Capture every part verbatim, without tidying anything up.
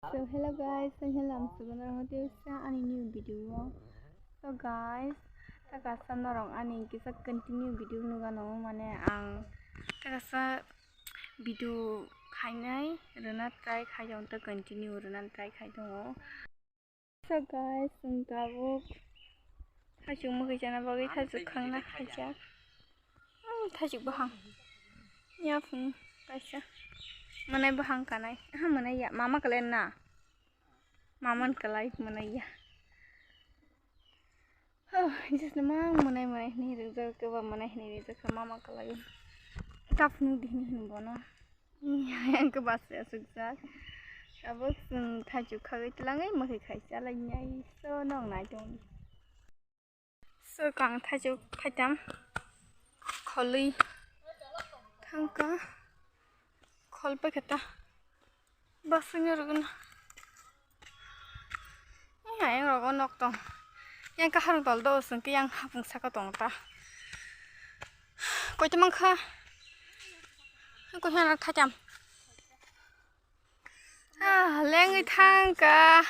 So hello guys, ang hello ang sugan rong tei sa ani new video o. So guys, ta kasa norong ani kisa continue video nuga no mane ang ta kasa video khainai rwna try khai jong ta continue rwna try khai tongo. So guys, ang tabuk thaichuk mwkhwi chana bagwi thaichuk khangna khaijak. Hmm, thaichuk bahang. Ya phung kaisa. Manai bahang kanai. Aha, manai ya. Mama kalai na. Mama kalai manai ya. Oh, just na mang manai manai ni rijak ke ba manai ni rijak ke mama kalai. Tap nu di ni hin bono. Yang ke bas ya suksa. Abo sung thaichuk khagwi twlangwi mwkhwi khai chalai nyai. So nong nai tong. So kang thaichuk khaitam kholwi thangka khol paikha ta basingni rwgwno. Yang rogo nok tong yang kaharung tol do sungke yang hapung saka tong ta koito mankha ko hena thaitam. Ah, lengwi thangka.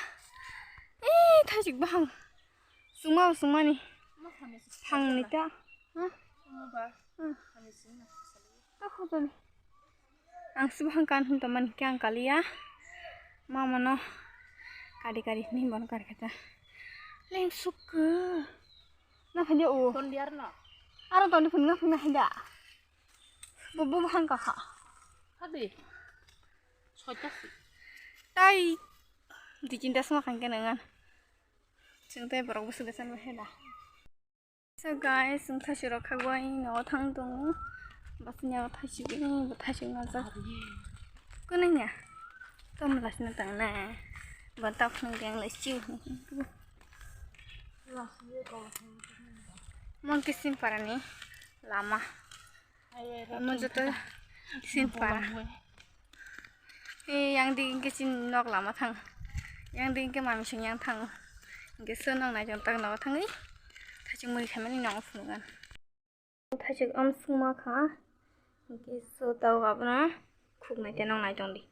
Ih, thaichuk bahang. Sungma sungmani. Thangni ta. Ha? Hmm. Ta khotoni. Ang sibahang kan hwn tomani khe ang kaliya. Mamano kari kari hwnwi bono kari khe ta. Lengsuk. Na phanya o. Ton diar no. Aro toni phunga phunga hinda. Bo bo bahang ka kha. Hadi. Soita si. Tai di cinta sama kan kena ngan. Sing tai borok busu besan bahela. So guys, sing thasi rok khagwai no thang tongo. Bas nya thasi bini bo thasi na ja. Kunanya. Tom las na tang na. Ba ta phung deng lai chiu. Monkey sim parani lama. Omo joto sin para. E, yang di hingke chini nok lama thang. Yang di hingke mami sing yang thang. Hingke so nang nai jong tak nogo thangwi. Thachik mui khaimani nogo phunukgan. Thachik am sungma kha. Hingke so tau abono khuk nai te nang nai jong di.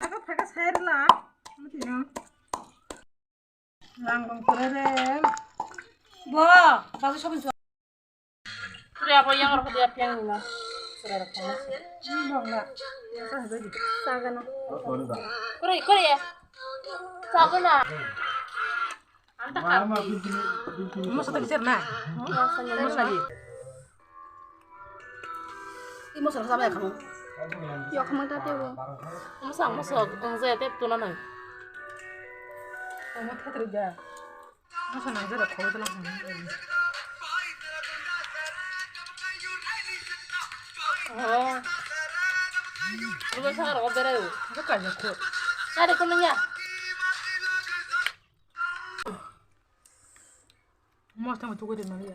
Ako phaka sai rwla. Mutino. Lang bang pura re. Bo, basu sabun su. Pura apa yang rokok dia piang ni ma. Pura rokok. Ini bang na. Sa hagai di. Sagana. Kore, kore ya. Sagana. Anta kati. Masa tak cerna. Masa lagi. Imo sara sabai khamo. Yo khamo ta tebo. Imo sang mo sok ang je tep tuna nang. Ang mo thetre ja. Mo sa nang je ro kholo tala khamo. Oh. Imo sang ro bere. Ka ka ja kho. Ka de ko nang ya. Mo sa mo tu ko de nang ya.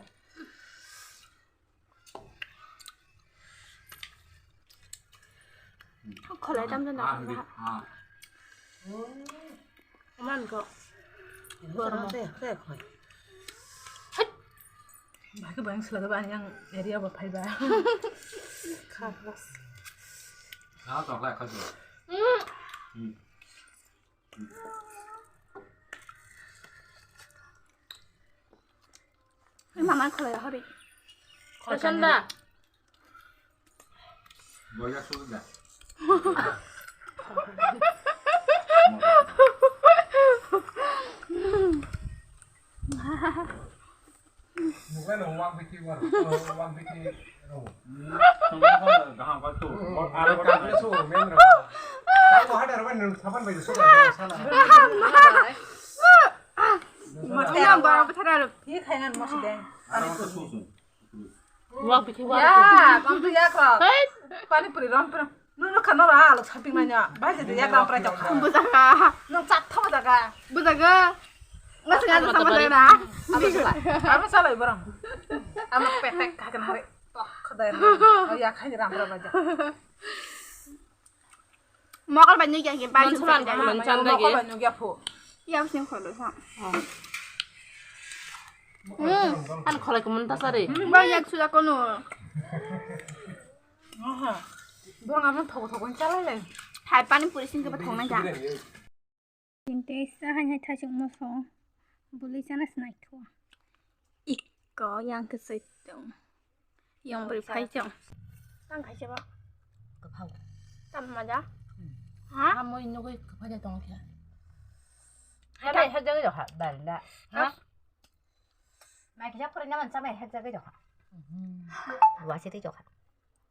Kholai tam jana. Aman ko. Bagi bang selaga bang yang area ba phai ba. Khalas. Ah, tok lai khaju. Hmm. Mama kholai hori. Kholai da. Boya sudah. Bukan uang bikin uang, uang bikin. Gaham kau tu. Aro kami so main ro. Kau ada ro kan saban baju so sana. Mama baru betul. Ini kaingan masih deh. Aro kau tu. Wak bikhe wak. Ya, bang tu ya kho. Hei. Pani puri rom pura. Nunu khano ra alok shopping nanya. Bai je ya ram pura jok. Bujaga. Nung chat tho jaga. Bujaga. Ngas ngas sama jaga. Amo salai. Amo salai borang. Amo petek khakan hari. Toh khodai. Oh ya khai ram pura baja. Mokol bai nugya ke bai. Mansa man, mansa man mokol bai nugya phu. Ya sing kholo sa. Hmm, an kholai ko mun ta sari. Bai yak suda kono. Aha. Borang amo thogo thogo chalai lai. Hai pani puri sing ke ba thong na ja. Tinte isa hai hai thajak moso. Buli sana snai kho. Ikko yang ke soi tong. Yang beri phai chong. Tang khai seba. Kaphau. Tam maja. Ha? Amoi nugui kaphai tong khe. Hai hai hajak jo ha bal da. Ha? Mai kisa pura nyaman samai hajak jo ha. Wasi ti jo ha.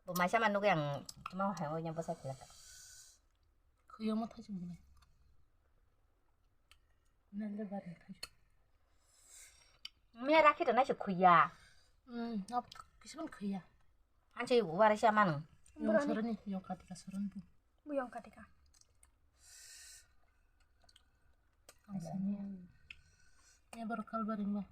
Bo mai sama nugui ang mau hai oi nyambo sa kila. Khuyo mo thajak bole. Nalde bar ni thajak. Me rakhi to naisuk khuya. Hmm, nok kisaman khuya. Anche warai sa manu. Yong soroni, yong katika soron bu. Bu yong katika. Kangsani. Ya baru kalbar imba.